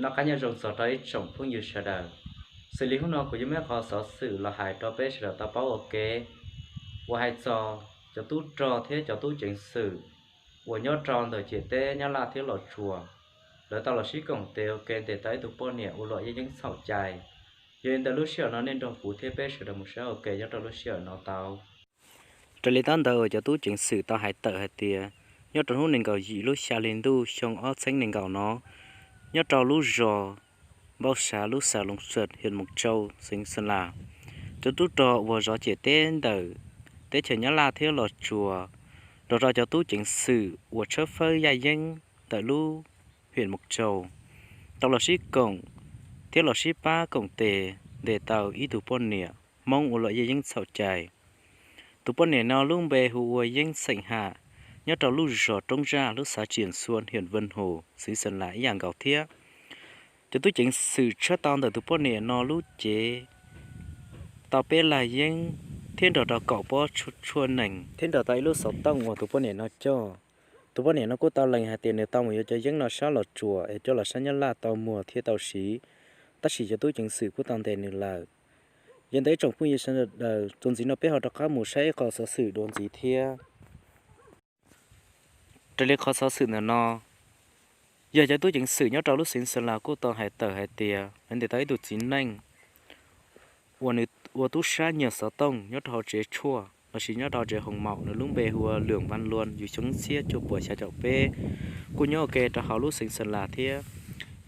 Noj qab nyob zoo txog rau ib tsoom phooj ywg sawv daws. Xws li hnub no kuv yuav muab qhov xov xwm los hais rau peb sawv daws tau paub ua ke, uas hais txog cov tub rog thiab cov tub ceev xwm uas nyob rau ntawm ciam teb Nyab Laj thiab Los Tsuas, lawv tau los sib koom tes ua ke ntes tau ib tug poj niam ua luam yeeb yeeb txhaum cai. Yog li ntawd lub sij hawm no nej nrog kuv thiab peb sawv daws mus saib ua ke nyob rau lub sij hawm no tau. Raws li tab ntawd uas cov tub ceev xwm tau hais tawm hais tias, nyob rau hnub nees nkaum yim lub xya hli ntuj xyoo ob txhiab nees nkaum no, nyob rau lub zos Npauj Sav lub xas Loos Tsuas, hiam Moos Tsau, xeev Xeeb Las, cov tub rog uas zov ciam teb ntawm teb chaws Nyab Laj thiab Los Tsuas nrog rau cov tub ceev xwm uas tshawb fawb yaj yeeb ntawm lub hiam Moos Tsau tau los sib koom thiab los sib pab koom tes ntes tau ib tug poj niam Hmoob ua luam yeeb yeeb txhaum cai. Tus poj niam no lub npe hu ua Yeeb Xeem Ham, nyob rau lub zos Roob Zaj lub xav Tsiam Xuas, hiam Veej Hus, xeev Xeeb Las ib yam nkaus thiab. Cov tub ceev xwm tshawb tau ntawm tus poj niam no lub cev tau peb lag yeeb thiab nrog rau kaum pob tshuaj nees thiab nrog tau ib lub xov tooj uas tus poj niam no coj. Tus poj niam no kuj tau lees hais tias nws tau mus yuav cov yeeb no sab Los Tsuas es coj los sab Nyab Laj tau muag thiab tau siv, tab sis cov tub ceev xwm kuj tau ntes nws lawm. Yog li ntawd ib tsoom phooj ywg sawv daws, txuas ntxiv no peb ho rov qab mus saib ib qho xov xwm dua ntxiv thiab. Raws li qhov xov xwm ntawm no, yog cov tub ceev xwm nyob rau lub xeev Xeeb Las kuj tau hais tawm hais tias lawv ntes tau ib tug txiv neej uas nws ua tub sab nyiag xov tooj nyob rau hauv tsev tshuaj lossis nyob rau hauv tsev hoos maum, nws lub npe hu ua Lwm Vaj Luam, yug xyoo ib txhiab cuaj puas xya caum peb, kuj nyob ua ke rau hauv lub xeev Xeeb Las thiab.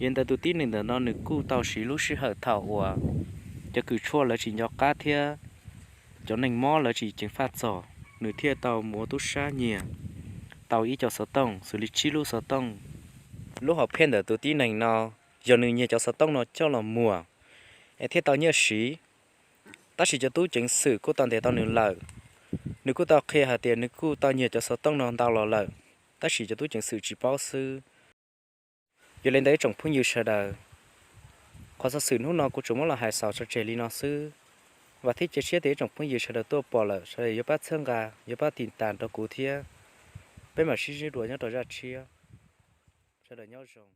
Yog li ntawd tus tib neeg ntawm no nws kuj tau siv lub sij hawm thaum uas cov kws tshuaj lawv tsis nco qab thiab cov neeg mob lawv tsis ceev faj txog, nws thiaj tau mus ua tub sab nyiag tau ib co xov tooj xws li tsib lub xov tooj. Lub hom phiaj ntawm tus tib neeg no, yog nws nyiag cov xov tooj no coj los muag es thiaj tau nyiaj siv, tab sis cov tub ceev xwm kuj tau ntes tau nws lawm. Nws kuj tau qhia hais tias nws kuj tau nyiag cov xov tooj no ntau los lawm, tab sis cov tub ceev xwm tsis paub xwb. Yog li ntawd ib tsoom phooj ywg sawv daws, qhov xov xwm hnub no kuv tsuas muab los hais xaus tso tseg li no xwb. Vam thiab cia siab tias ib tsoom phooj ywg sawv daws tuaj pom lawm sawv daws yuav pab txhawb nqa, yuav pab tiv tas rau kuv thiab. Peb mam sib ntsib dua nyob rau zaj tshiab. Sawv daws nyob zoo.